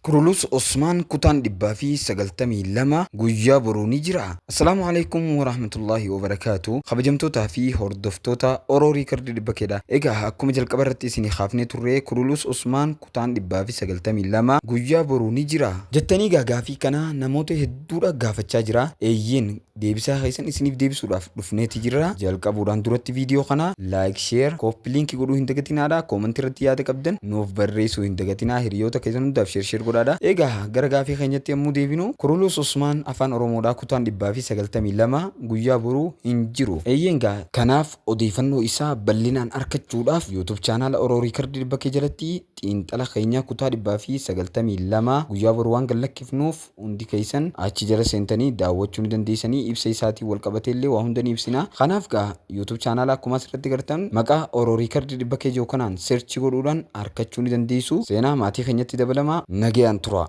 Kurulus Osmaan kutaan 192 guyyaa boruu ni jira. Assalaamu alaikum warahmatullaahi wabarakaatu. Kabajamtootaa fi hordoftoota Oroo Riikardii dhibba keedha. Egaa akkuma jalqaba irratti isinii kaafnee turre, Kurulus Osmaan kutaan 192 guyyaa boruu ni jira. Jettanii egaa gaafii kana namoota hedduudha gaafachaa jira. Eeyyeen, deebisaa keessan isiniif deebisuudhaaf dhufneeti jirra. Jalqabuudhaan duratti viidiyoo kana like, share, copy link godhuu hin dagatinaadha. Koomantii irratti yaada qabdan nuuf barreessuu hin dagatinaa. Hiriyoota keessan hundaaf share share godhaadha. Egaa gara gaafii keenyatti yommuu deebinu, Kurulus Usmaan Afaan Oromoodhaa kutaan 192 guyyaa boruu hin jiru. Eeyyeen gaa, kanaaf odeefannoo isaa bal'inaan arkachuudhaaf YouTube chaanaala Oro Record dhibba kee jalatti xiinxala keenya kutaa 192 guyyaa boru waan gad lakkifnuuf hundi keessan achi jala seentanii daawwachuu ni dandeessanii. Ibsa isaatiin wal qabatee illee waa hunda ni ibsina. Kanaaf gaa YouTube chaanaala akkuma asirratti gartan maqaa Oro Record dhibba kee jiru kanaan search godhuudhaan argachuu ni dandeessu. Seenaa maatii keenyatti dabalamaa, nagayaan tura.